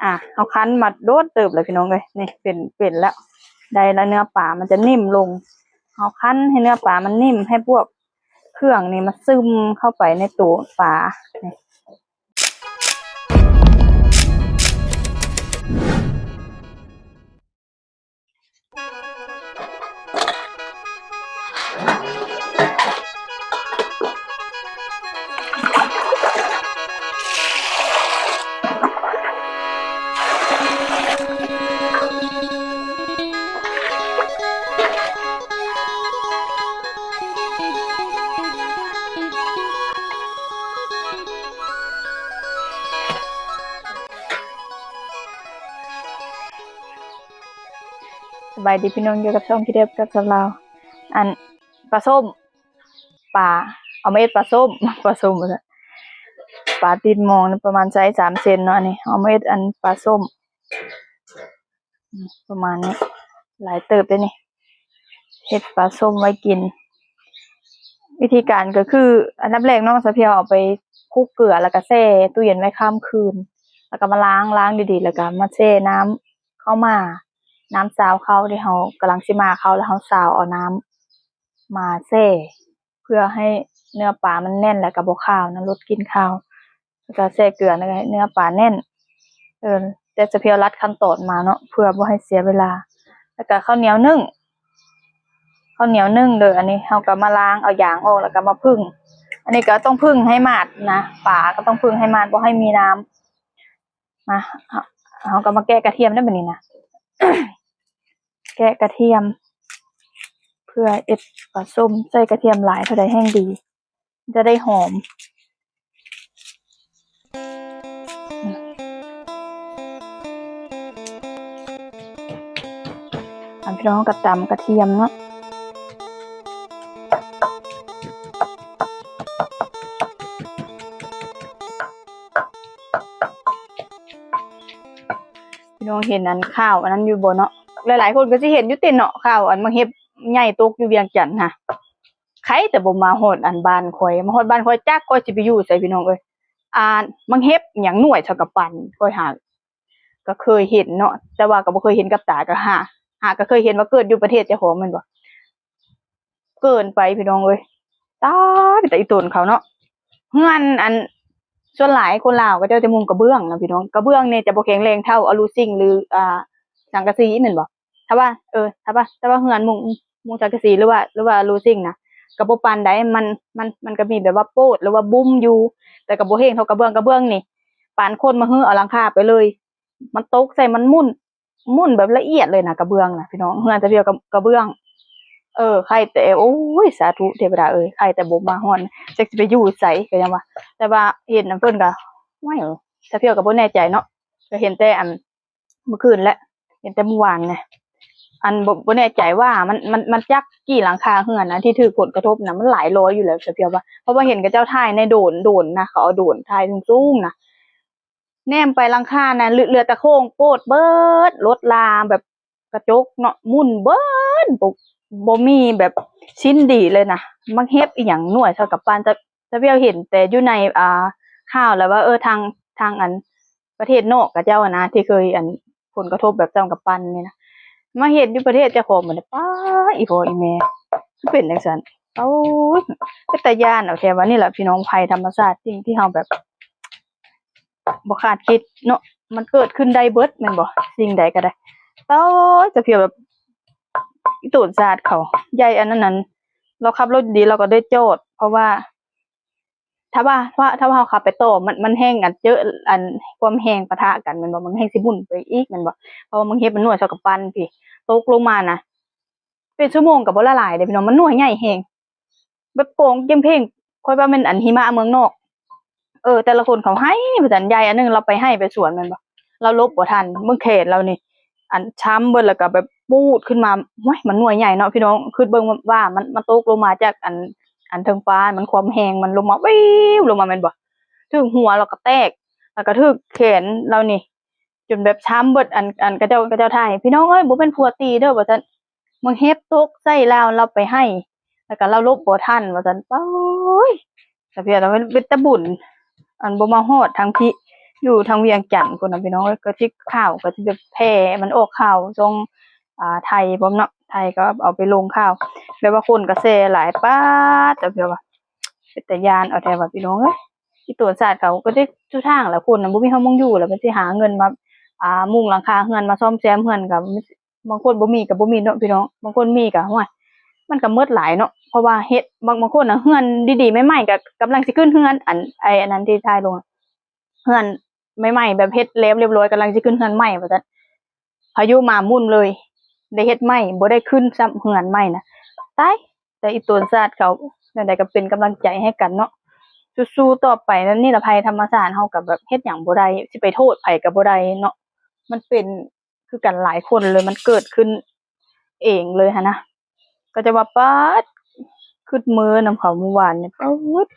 ອ່ະ ເຮົາຄັ້ນມາໂດນເຕີບແລ້ວພີ່ນ້ອງເອີຍ ນີ້ເປັນ ເປັນແລ້ວ ໄດ້ແລ້ວ ເນື້ອປາມັນຈະໜິ່ມລົງ ເຮົາຄັ້ນໃຫ້ເນື້ອປາມັນໜິ່ມ ໃຫ້ພວກເຄື່ອງນີ້ມັນຊຶມເຂົ້າໄປໃນໂຕປາ ນີ້. ສະບາຍດີພີ່ນ້ອງ ຢູ່ກັບຊ່ອງຄິດແບບກັບສາວລາວ ອັນ ປາສົ້ມ ປາ ເອົາມາເຮັດປາສົ້ມ ປາສົ້ມວ່າຊັ້ນ ປາຕີນມອງ ປະມານໄຊສາມເຊັນເນາະ ອັນນີ້ ເອົາມາເຮັດອັນປາສົ້ມ ປະມານນີ້ ຫຼາຍເຕີບເດ້ນີ້ ເຮັດປາສົ້ມໄວ້ກິນ. ວິທີການກໍຄື ອັນດັບແລກເນາະ ສາວພຽວເອົາໄປຄຸກເກືອ ແລ້ວກໍແຊ່ຕູ້ເຢັນໄວ້ຂ້າມຄືນ ແລ້ວກໍມາລ້າງ ລ້າງດີໆ ແລ້ວກໍມາແຊ່ນ້ຳ ເຂົ້າໝາ ນ້ຳຊາວເຂົ້າທີ່ເຮົາກຳລັງຊິໝາເຂົ້າ ແລ້ວເຮົາຊາວເອົານ້ຳມາແຊ່ ເພື່ອໃຫ້ເນື້ອປາມັນແໜ້ນ ແລ້ວກໍບໍ່ຄາວນະ ລົດກິ່ນຄາວ ແລ້ວກໍແຊ່ເກືອ ແລ້ວກໍໃຫ້ເນື້ອປາແໜ້ນ ເອີ ແຕ່ສາວພຽວລັດຂັ້ນຕອນມາເນາະ ເພື່ອບໍ່ໃຫ້ເສຍເວລາ ແລ້ວກໍເຂົ້າໜຽວໜຶ້ງ ເຂົ້າໜຽວໜຶ້ງເດີ ອັນນີ້ເຮົາກໍມາລ້າງເອົາຢາງອອກ ແລ້ວກໍມາຜຶ້ງ ອັນນີ້ກໍຕ້ອງຜຶ້ງໃຫ້ໝາດນະ ປາກໍຕ້ອງຜຶ້ງໃຫ້ໝາດ ບໍ່ໃຫ້ມີນ້ຳ. ມາ ເຮົາ ເຮົາກໍມາແກະກະທຽມໄດ້ບັດນີ້ນະ ແກະກະທຽມ ເພື່ອເຮັດປາສົ້ມ ໃສ່ກະທຽມຫຼາຍເທົ່າໃດແຮ່ງດີ ຈະໄດ້ຫອມ. ອັນ ພີ່ນ້ອງກໍຕຳກະທຽມເນາະ ພີ່ນ້ອງເຫັນອັນຂ່າວອັນນັ້ນຢູ່ບໍ່ເນາະ ຫຼາຍໆຄົນກໍຊິເຫັນຢູ່ຕິເນາະ ຂ່າວອັນໝາກເຫັບໃຫຍ່ຕົກຢູ່ວຽງຈັນຫັ້ນ ໃຄແຕ່ບໍ່ມາຮອດອັນບ້ານຂ້ອຍ ມາຮອດບ້ານຂ້ອຍຈັກຂ້ອຍຊິໄປຢູ່ໃສພີ່ນ້ອງເອີຍ ອັນໝາກເຫັບຫຍັງໜ່ວຍເທົ່າກັບປັນ ຂ້ອຍຫາກໍເຄີຍເຫັນເນາະ ແຕ່ວ່າກໍບໍ່ເຄີຍເຫັນກັບຕາ ກໍຫາ ຫາກໍເຄີຍເຫັນວ່າເກີດຢູ່ປະເທດເຈົ້າຂອງແມ່ນບໍ່ ເກີນໄປພີ່ນ້ອງເອີຍ ຕາຍ ເປັນຕາອີ່ຕົນເຂົາເນາະ ເຮືອນອັນ ສ່ວນຫຼາຍຄົນລາວເຂົາເຈົ້າຈະມຸງກະເບື້ອງນະພີ່ນ້ອງ ກະເບື້ອງນີ້ຈະບໍ່ແຂງແຮງເທົ່າອະລູຊິງ ຫຼື ອ່າ ສັງກະສີແມ່ນບໍ່ ຖ້າວ່າ ເອີ ຖ້າວ່າ ຖ້າວ່າເຮືອນມຸງ ມຸງສັງກະສີ ຫຼືວ່າ ຫຼືວ່າອະລູຊິງນະ ກໍບໍ່ປານໃດ ມັນ ມັນ ມັນກໍມີແບບວ່າໂປດ ຫຼືວ່າບຸ້ມຢູ່ ແຕ່ກໍບໍ່ແຮງເທົ່າກະເບື້ອງ ກະເບື້ອງນີ້ປານຄົນມາຮື້ເອົາຫຼັງຄາໄປເລີຍ ມັນຕົກໃສ່ ມັນໝຸ່ນ ໝຸ່ນແບບລະອຽດເລີຍນະ ກະເບື້ອງນະພີ່ນ້ອງ ເຮືອນສາວພຽວກະ ກະເບື້ອງ ເອີ ໃຄແຕ່ ໂອ້ຍ ສາທຸເທວະດາເອີຍ ໃຄແຕ່ບໍ່ມາຮອດ ຈັກຊິໄປຢູ່ໃສ ກໍຍັງວ່າ ແຕ່ວ່າເຫັນນຳເພິ່ນກະ ໂອ້ຍ ສາວພຽວກໍບໍ່ແນ່ໃຈເນາະ ກໍເຫັນແຕ່ອັນ ມື້ຄືນແຫຼະ ເຫັນແຕ່ມື້ວານນີ້ ອັນ ບໍ່ ບໍ່ແນ່ໃຈວ່າມັນ ມັນ ມັນຈັກກີ່ຫຼັງຄາເຮືອນນະ ທີ່ຖືກຜົນກະທົບນະ ມັນຫຼາຍຮ້ອຍຢູ່ແລ້ວ ສາວພຽວວ່າ ເພາະວ່າເຫັນເຂົາເຈົ້າຖ່າຍໃນໂດຣນ ໂດຣນນະ ເຂົາເອົາໂດຣນຖ່າຍສູງໆນະ ແນມໄປຫຼັງຄານັ້ນ ເຫຼືອແຕ່ໂຄງໂປດເບີດ ລົດລາແບບກະຈົກເນາະ ໝຸ່ນເບີດ ບໍ່ ບໍ່ມີແບບຊິ້ນດີເລີຍນະ ໝາກເຫັບອີ່ຫຍັງໜ່ວຍເທົ່າກັບປານ ແຕ່ ແຕ່ພຽວເຫັນແຕ່ຢູ່ໃນ ອ່າ ຂ່າວ ແລ້ວວ່າ ເອີ ທາງ ທາງອັນ ປະເທດນອກເຂົາເຈົ້າຫັ້ນນະ ທີ່ເຄີຍອັນ ຜົນກະທົບແບບສ່ຳກັບປັນນີ້ນະ ມາເຫັນຢູ່ປະເທດເຈົ້າຂອງບັດນີ້ ປ້າ ອີ່ພໍ່ອີ່ແມ່ ຄືເປັນຈັ່ງຊັ້ນ ໂອ້ຍ ເປັນຕາຢ້ານເອົາແທ້ວ່າ ນີ້ລະພີ່ນ້ອງ ໄພທຳມະຊາດ ສິ່ງທີ່ເຮົາແບບ ບໍ່ຄາດຄິດເນາະ ມັນເກີດຂຶ້ນໄດ້ເບິດແມ່ນບໍ່ ສິ່ງໃດກໍໄດ້ ໂອ້ຍ ສາວພຽວແບບ ອີ່ໂຕນຊາດເຂົາ ໃຫຍ່ອັນນັ້ນນັ້ນ ລາວຂັບລົດດີ ລາວກໍໄດ້ຈອດ ເພາະວ່າ ຖ້າວ່າ ຖ້າ ຖ້າວ່າເຮົາຂັບໄປຕໍ່ ມັນ ມັນແຮ່ງອັນເຈີ ອັນຄວາມແຮງປະທະກັນແມ່ນບໍ່ ມັນແຮ່ງຊິໝຸ່ນໄປອີກແມ່ນບໍ່ ເພາະວ່າມັນເຫັບມັນໜ່ວຍເທົ່າກັບປັນພີ້ ຕົກລົງມານະ ເປັນຊົ່ວໂມງກໍບໍ່ລະລາຍເດ້ພີ່ນ້ອງ ມັນໜ່ວຍໃຫຍ່ແຮງ ແບບກອງເກມເພງ ຂ້ອຍວ່າແມ່ນອັນຫິມະເມືອງນອກ ເອີ ແຕ່ລະຄົນເຂົາໄຫ້ວ່າຊັ້ນ ຍາຍອັນໜຶ່ງລາວໄປໄຮ່ໄປສວນແມ່ນບໍ່ ລາວຫຼົບບໍ່ທັນ ເບິ່ງແຂນລາວນີ້ ອັນຊ້ຳເບິດ ແລ້ວກໍແບບປູດຂຶ້ນມາ ໂອ້ຍ ມັນໜ່ວຍໃຫຍ່ເນາະພີ່ນ້ອງ ຄິດເບິ່ງວ່າມັນ ມັນຕົກລົງມາຈາກອັນ ອັນເທິງຟ້າ ມັນຄວາມແຮງ ມັນລົງມາ ວິວ ລົງມາແມ່ນບໍ່ ຖືກຫົວລາວກໍແຕກ ແລ້ວກໍຖືກແຂນລາວນີ້ ຈົນແບບຊ້ຳເບິດ ອັນ ອັນເຂົາເຈົ້າ ເຂົາເຈົ້າຖ່າຍໃຫ້ ພີ່ນ້ອງເອີຍ ບໍ່ແມ່ນຜົວຕີເດີ ວ່າຊັ້ນ ໝາກເຫັບຕົກໃສ່ລາວ ລາວໄປໄຮ່ ແລ້ວກໍລາວຫຼົບບໍ່ທັນ ວ່າຊັ້ນ ໂອ້ຍ ສາວພຽວເປັນຕາບຸນ ອັນບໍ່ມາຮອດທາງພີ້ ຢູ່ທາງວຽງຈັນພຸ້ນນະພີ່ນ້ອງເອີຍ ກໍຊິຂ່າວກໍຊິແບບແຜ່ ມັນອອກຂ່າວຊ່ອງ ອ່າ ໄທພ້ອມເນາະ ໄທກໍເອົາໄປລົງຂ່າວ ແບບວ່າຄົນກໍແຊຫຼາຍ ປາດ ແບບວ່າເປັນຕາຢ້ານເອົາແທ້ວ່າພີ່ນ້ອງເອີຍ ອີ່ຕົນຊາດເຂົາກໍໄດ້ສຸດທາງແຫຼະ ຄົນນະບໍ່ມີເຮົາມອງຢູ່ແລ້ວ ມັນຊິຫາເງິນມາ ອ່າ ມຸງຫຼັງຄາເຮືອນ ມາສ້ອມແຊມເຮືອນກໍ ບາງຄົນບໍ່ມີກໍບໍ່ມີເນາະພີ່ນ້ອງ ບາງຄົນມີກໍ ໂອ້ຍ ມັນກໍໝົດຫຼາຍເນາະ ເພາະວ່າເຮັດ ບາງ ບາງຄົນນະ ເຮືອນດີໆ ໃໝ່ໆ ກໍກຳລັງຊິຂຶ້ນເຮືອນ ອັນ ໄອ້ອັນນັ້ນທີ່ຖ່າຍລົງ ເຮືອນໃໝ່ໆ ແບບເຮັດແລ້ວລຽບລ້ອຍ ກຳລັງຊິຂຶ້ນເຮືອນໃໝ່ວ່າຊັ້ນ ພາຍຸມາໝຸ່ນເລີຍ ໄດ້ເຮັດໃໝ່ ບໍ່ໄດ້ຂຶ້ນຊ້ຳເຮືອນໃໝ່ນະ ຕາຍ ແຕ່ອີ່ຕົນຊາດເຂົາ ແນວໃດກໍເປັນກຳລັງໃຈໃຫ້ກັນເນາະ ສູ້ໆ ຕໍ່ໄປ ນີ້ລະໄພທຳມະຊາດ ເຮົາກໍແບບເຮັດຫຍັງບໍ່ໄດ້ ຊິໄປໂທດໃຜກໍບໍ່ໄດ້ເນາະ ມັນເປັນ ຄືກັນຫຼາຍຄົນເລີຍ ມັນເກີດຂຶ້ນເອງເລີຍຫັ້ນນະ ກໍຈະວ່າປາດ ຄຶດເມີນຳເຂົາມື້ວານນີ້ ປາດ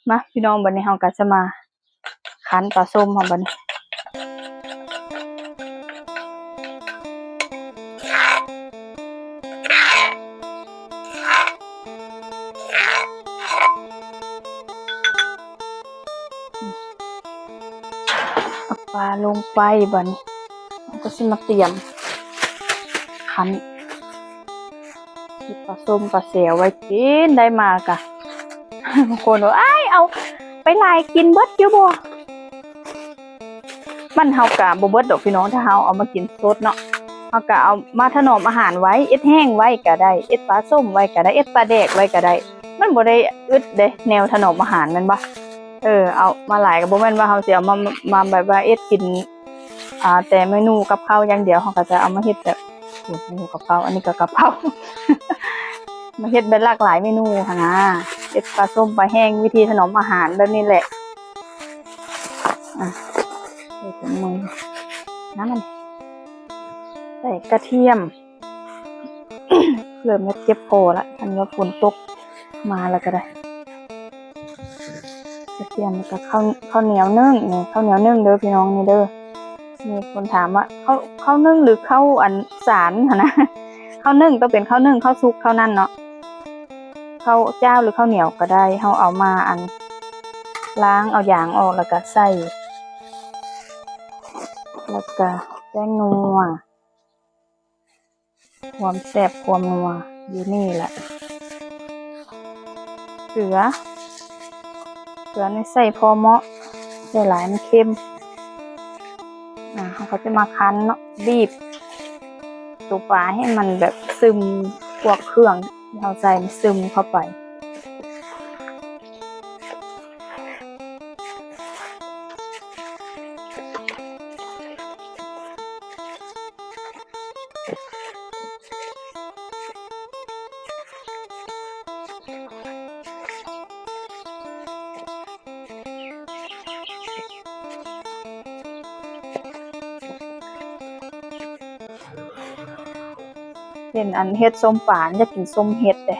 ມາພີ່ນ້ອງ ບັດນີ້ເຮົາກໍຈະມາຄັ້ນປາສົ້ມເຮົາບັດນີ້ ເອົາປາລົງໄຟບັດນີ້ ເຮົາກໍຊິມາຕຽມຄັ້ນ ເຮັດປາສົ້ມປາແຊວໄວ້ກິນ ໄດ້ມາກະ ບາງຄົນວ່າ ອ້າຍ ເອົາໄປຫຼາຍ ກິນເບິດຢູ່ບໍ່? ມັນ ເຮົາກະບໍ່ເບິດດອກພີ່ນ້ອງ ຖ້າເຮົາເອົາມາກິນສົດເນາະ ເຮົາກະເອົາມາຖະໜອມອາຫານໄວ້ ເຮັດແຫ້ງໄວ້ກະໄດ້ ເຮັດປາສົ້ມໄວ້ກະໄດ້ ເຮັດປາແດກໄວ້ກະໄດ້ ມັນບໍ່ໄດ້ອຶດເດ້ ແນວຖະໜອມອາຫານແມ່ນບໍ່? ເອີ ເອົາມາຫຼາຍກໍບໍ່ແມ່ນວ່າເຮົາຊິເອົາມາ ມາແບບວ່າເຮັດກິນ ອ່າ ແຕ່ເມນູກັບເຂົ້າຢ່າງດຽວ ເຮົາກໍຈະເອົາມາເຮັດແບບ ໂອ້ ເມນູກັບເຂົ້າ ອັນນີ້ກໍກັບເຂົ້າ ມາເຮັດແບບຫຼາກຫຼາຍເມນູຫັ້ນນະ ເຮັດປາສົ້ມປາແຫ້ງ ວິທີຖະໜອມອາຫານແບບນີ້ແຫຼະ ອ່າ ໃສ່ຖົງມື ນ້ຳມັນ ໃສ່ກະທຽມ ເລີ່ມຈະເຈັບຄໍລະ ຄັນວ່າຝົນຕົກມາແລ້ວກໍໄດ້ ກະທຽມ ແລ້ວກໍເຂົ້າ ເຂົ້າໜຽວໜຶ້ງ ນີ້ເຂົ້າໜຽວໜຶ້ງເດີພີ່ນ້ອງ ນີ້ເດີ ມີຄົນຖາມວ່າ ເຂົ້າ ເຂົ້າໜຶ້ງ ຫຼື ເຂົ້າອັນສານຫັ້ນນະ ເຂົ້າໜຶ້ງ ຕ້ອງເປັນເຂົ້າໜຶ້ງ ເຂົ້າສຸກເທົ່ານັ້ນເນາະ ເຂົ້າຈ້າວ ຫຼື ເຂົ້າໜຽວກໍໄດ້ ເຮົາເອົາມາອັນ ລ້າງເອົາຢາງອອກ ແລ້ວກໍໃສ່ ແລ້ວກໍແປ້ງນົວ ຄວາມແຊບຄວາມນົວຢູ່ນີ້ແຫຼະ ເກືອ ເກືອນີ້ໃສ່ພໍເໝາະ ໃສ່ຫຼາຍມັນເຄັມ ອ່າ ເຮົາກໍຈະມາຄັ້ນເນາະ ບີບໂຕປາໃຫ້ມັນແບບຊຶມ ພວກເຄື່ອງທີ່ເຮົາໃສ່ມັນຊຶມເຂົ້າໄປ. ເຫັນອັນເຮັດສົ້ມປາ ຢາກກິນສົ້ມເຫັດເດ້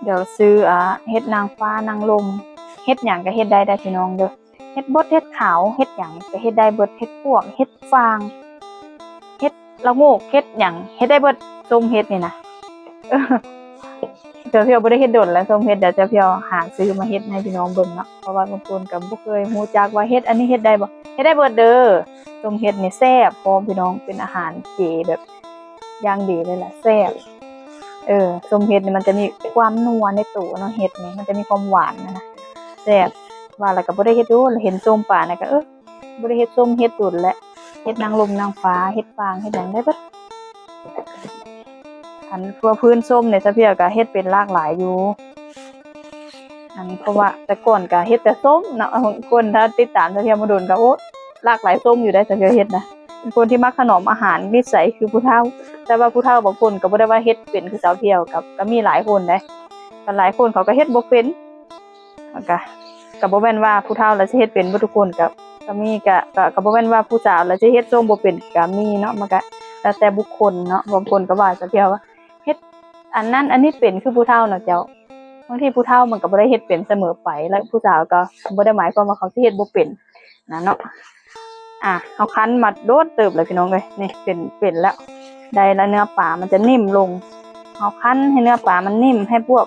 ດຽວຊື້ ອ່າ ເຫັດນາງຟ້ານາງລົມ ເຫັດຫຍັງກໍເຮັດໄດ້ເດີພີ່ນ້ອງເດີ ເຫັດບົດ ເຫັດຂາວ ເຫັດຫຍັງກໍເຮັດໄດ້ເບິດ ເຫັດປວກ ເຫັດຟາງ ເຫັດລະໂງກ ເຫັດຫຍັງ ເຮັດໄດ້ເບິດ ສົ້ມເຫັດນີ້ນະ ເອີ ສາວພຽວບໍ່ໄດ້ເຮັດດົນແລ້ວ ສົ້ມເຫັດ ດຽວສາວພຽວຫາຊື້ມາເຮັດໃຫ້ພີ່ນ້ອງເບິ່ງເນາະ ເພາະວ່າບາງຄົນກໍບໍ່ເຄີຍຮູ້ຈັກວ່າເຫັດອັນນີ້ເຮັດໄດ້ບໍ່ ເຮັດໄດ້ເບິດເດີ ສົ້ມເຫັດນີ້ແຊບພ້ອມພີ່ນ້ອງ ເປັນອາຫານເຈແບບຢ່າງດີເລີຍລະ ແຊບ ເອີ ສົ້ມເຫັດນີ້ມັນຈະມີຄວາມນົວໃນໂຕເນາະ ເຫັດນີ້ມັນຈະມີຄວາມຫວານຫັ້ນນະ ແຊບ ວ່າແລ້ວກໍບໍ່ໄດ້ເຮັດດົນ ເຫັນສົ້ມປານີ້ກໍ ເອີ ບໍ່ໄດ້ເຮັດສົ້ມເຫັດດົນແຫຼະ ເຫັດນາງລົມນາງຟ້າ ເຫັດຟາງ ເຫັດຫຍັງໄດ້ເບິດ ອັນທົ່ວພື້ນສົ້ມນີ້ ສາວພຽວກໍເຮັດເປັນຫຼາກຫຼາຍຢູ່ ອັນ ເພາະວ່າແຕ່ກ່ອນກໍເຮັດແຕ່ສົ້ມເນາະ ຄົນຖ້າຕິດຕາມສາວພຽວມາດົນກໍ ໂອ້ ຫຼາກຫຼາຍສົ້ມຢູ່ໄດ໋ ສາວພຽວເຮັດນະ ເປັນຄົນທີ່ມັກຖະໜອມອາຫານ ນິໄສຄືຜູ້ເຖົ້າ ແຕ່ວ່າຜູ້ເຖົ້າບາງຄົນກໍບໍ່ໄດ້ວ່າເຮັດເປັນຄືສາວພຽວ ກໍ ກໍມີຫຼາຍຄົນໄດ໋ ກໍຫຼາຍຄົນເຂົາກໍເຮັດບໍ່ເປັນ ມັນກະ ກະບໍ່ແມ່ນວ່າຜູ້ເຖົ້າລະຊິເຮັດເປັນເບິດທຸກຄົນ ກະ ກະມີ ກະ ກະ ກະບໍ່ແມ່ນວ່າຜູ້ສາວລະຊິເຮັດສົ້ມບໍ່ເປັນ ກະມີເນາະ ມັນກະແລ້ວແຕ່ບຸກຄົນເນາະ ບາງຄົນກະວ່າສາວພຽວວ່າເຮັດອັນນັ້ນອັນນີ້ເປັນຄືຜູ້ເຖົ້າເນາະເຈົ້າ ບາງທີຜູ້ເຖົ້າມັນກະບໍ່ໄດ້ເຮັດເປັນສະເໝີໄປ ແລະ ຜູ້ສາວກະບໍ່ໄດ້ໝາຍຄວາມວ່າເຂົາຊິເຮັດບໍ່ເປັນນະເນາະ. ອ່າ ເຮົາຄັ້ນມາໂດນເຕີບແລ້ວພີ່ນ້ອງເອີຍ ນີ້ເປັນ ເປັນແລ້ວ ໄດ້ແລ້ວ ເນື້ອປາມັນຈະໜິ່ມລົງ ເຮົາຄັ້ນໃຫ້ເນື້ອປາມັນໜິ່ມ ໃຫ້ພວກ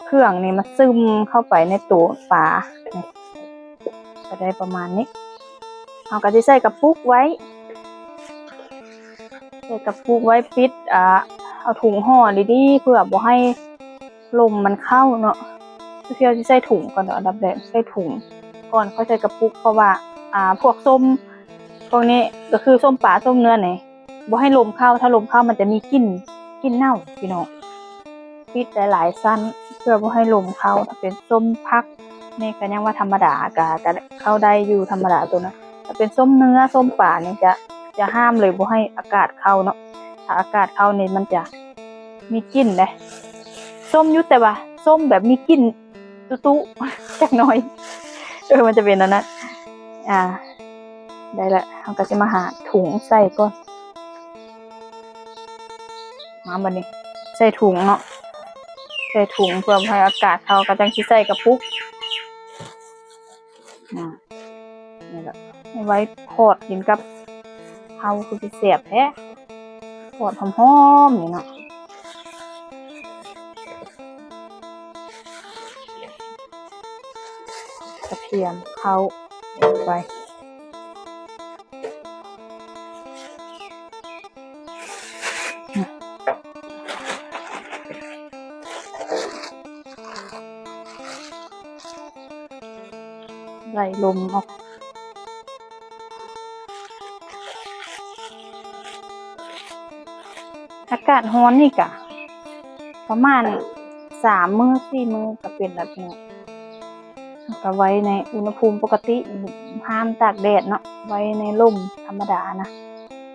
ເຄື່ອງນີ້ມັນຊຶມເຂົ້າໄປໃນໂຕປາ ນີ້ ກໍໄດ້ປະມານນີ້ ເຮົາກໍຊິໃສ່ກະປຸກໄວ້ ໃສ່ກະປຸກໄວ້ປິດ ອ່າ ເອົາຖົງຫໍ່ດີໆ ເພື່ອບໍ່ໃຫ້ລົມມັນເຂົ້າເນາະ. ເພື່ອຊິໃສ່ຖົງກ່ອນເນາະ ອັນດັບແລກໃສ່ຖົງກ່ອນ ຄ່ອຍໃສ່ກະປຸກ ເພາະວ່າ ອ່າ ພວກສົ້ມພວກນີ້ ກໍຄືສົ້ມປາ ສົ້ມເນື້ອນີ້ ບໍ່ໃຫ້ລົມເຂົ້າ ຖ້າລົມເຂົ້າມັນຈະມີກິ່ນ ກິ່ນເນົ່າພີ່ນ້ອງ. ປິດຫຼາຍໆຊັ້ນ ເພື່ອບໍ່ໃຫ້ລົມເຂົ້າ. ຖ້າເປັນສົ້ມຜັກນີ້ກໍຍັງວ່າທຳມະດາ ກະ ກະເຂົ້າໄດ້ຢູ່ ທຳມະດາໂຕນັ້ນ. ຖ້າເປັນສົ້ມເນື້ອ ສົ້ມປານີ້ຈະ ຈະຫ້າມເລີຍ ບໍ່ໃຫ້ອາກາດເຂົ້າເນາະ. ຖ້າອາກາດເຂົ້ານີ້ມັນຈະມີກິ່ນເດ້ ສົ້ມຢູ່ ແຕ່ວ່າສົ້ມແບບມີກິ່ນຕຸໆຈັກໜ້ອຍ ເອີ ມັນຈະເປັນແນວນັ້ນ. ອ່າ ໄດ້ລະ ເຮົາກໍຊິມາຫາຖົງໃສ່ກ່ອນ. ມາບັດນີ້ ໃສ່ຖົງເນາະ ໃສ່ຖົງເພື່ອໃຫ້ອາກາດເຂົ້າ ກໍຈັ່ງຊິໃສ່ກະປຸກ. ອ່າ ນີ້ລະ ໄວ້ທອດກິນກັບເຂົ້າ ຄືຊິແຊບແທ້ ທອດຫອມໆນີ້ເນາະ. ກະທຽມ ເຂົ້າ ລົງໄປ ໄລ່ລົມອອກ. ອາກາດຮ້ອນນີ້ກະປະມານສາມມື້ສີ່ມື້ກະເປັນລະພີ່ນ້ອງ. ເຮົາກະໄວ້ໃນອຸນຫະພູມປົກກະຕິ ຫ້າມຕາກແດດເນາະ ໄວ້ໃນລົມທຳມະດານະ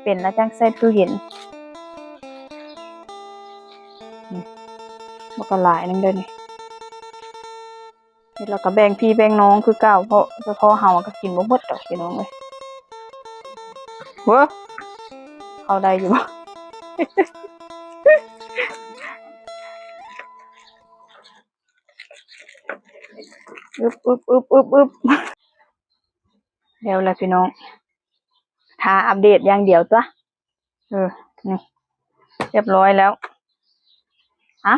ເປັນລະຈັ່ງໃສ່ຕູ້ເຢັນ. ນີ້ ບັກກະຫຼາຍໜຶ່ງເດີ້ນີ້. ເຮັດແລ້ວກໍແບ່ງພີ່ແບ່ງນ້ອງຄືເກົ່າ ເພາະສະເພາະເຮົາກໍກິນບໍ່ໝົດດອກພີ່ນ້ອງເອີຍ. ເວີ ເຂົ້າໄດ້ຢູ່ບໍ່? ອຶບ ອຶບ ອຶບ ອຶບ ອຶບ ແລ້ວລະພີ່ນ້ອງ ຖ້າອັບເດດຢ່າງດຽວຕົວະ. ເອີ ນີ້ ຮຽບຮ້ອຍແລ້ວ. ອ່ະ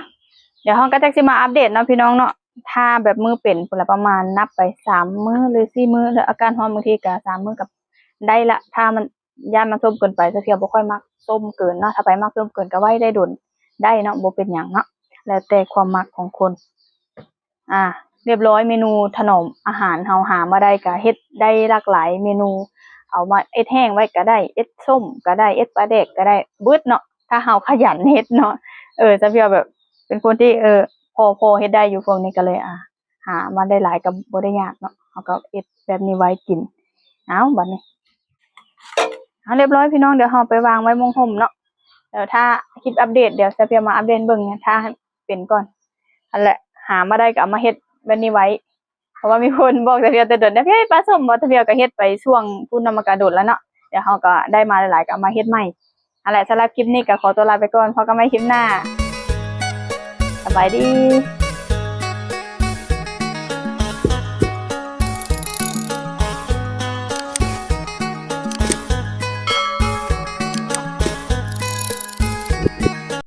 ດຽວເຮົາກໍຈັກຊິມາອັບເດດເນາະພີ່ນ້ອງເນາະ. ຖ້າແບບມື້ເປັນພຸ້ນລະ ປະມານນັບໄປສາມມື້ ຫຼື ສີ່ມື້ ແລ້ວອາກາດຮ້ອນ ບາງທີກໍສາມມື້ກໍໄດ້ລະ. ຖ້າມັນ ຢ້ານມັນສົ້ມເກີນໄປ ຊາເຟຍບໍ່ຄ່ອຍມັກສົ້ມເກີນເນາະ. ຖ້າໃຜມັກສົ້ມເກີນກໍໄວ້ໄດ້ດົນໄດ້ເນາະ ບໍ່ເປັນຫຍັງເນາະ ແລ້ວແຕ່ຄວາມມັກຂອງຄົນ. ອ່າ ຮຽບຮ້ອຍ ເມນູຖະໜອມອາຫານເຮົາຫາມາໄດ້ ກະເຮັດໄດ້ຫຼາກຫຼາຍເມນູ. ເອົາມາເຮັດແຫ້ງໄວ້ກະໄດ້ ເຮັດສົ້ມກະໄດ້ ເຮັດປາແດກກະໄດ້ ເບິດເນາະ ຖ້າເຮົາຂະຫຍັນເຮັດເນາະ. ເອີ ຊາເຟຍແບບເປັນຄົນທີ່ ເອີ ພໍ ພໍເຮັດໄດ້ຢູ່ພວກນີ້ ກະເລີຍ ອ່າ ຫາມາໄດ້ຫຼາຍກໍບໍ່ໄດ້ຍາກເນາະ ເຮົາກໍເຮັດແບບນີ້ໄວ້ກິນ. ເອົາ ບັດນີ້ ເອົາ ຮຽບຮ້ອຍພີ່ນ້ອງ ດຽວເຮົາໄປວາງໄວ້ໝ່ອງຮົ່ມເນາະ. ແລ້ວຖ້າຄລິບອັບເດດ ດຽວຊາເຟຍມາອັບເດດເບິ່ງ ຖ້າໃຫ້ເປັນກ່ອນ. ຫັ້ນແຫຼະ ຫາມາໄດ້ກໍເອົາມາເຮັດແບບນີ້ໄວ້ ເພາະວ່າມີຄົນບອກຊາເຟຍແຕ່ດົນ ຊາເຟຍເຮັດປາສົ້ມບໍ່? ຊາເຟຍກໍເຮັດໄປຊ່ວງພຸ້ນນະ ມັນກໍດົນແລ້ວເນາະ. ດຽວເຮົາກໍໄດ້ມາຫຼາຍໆ ກໍເອົາມາເຮັດໃໝ່. ຫັ້ນແຫຼະ ສຳລັບຄລິບນີ້ກໍຂໍຕົວລາໄປກ່ອນ ພົບກັນໃໝ່ຄລິບໜ້າ. ສະບາຍດີ.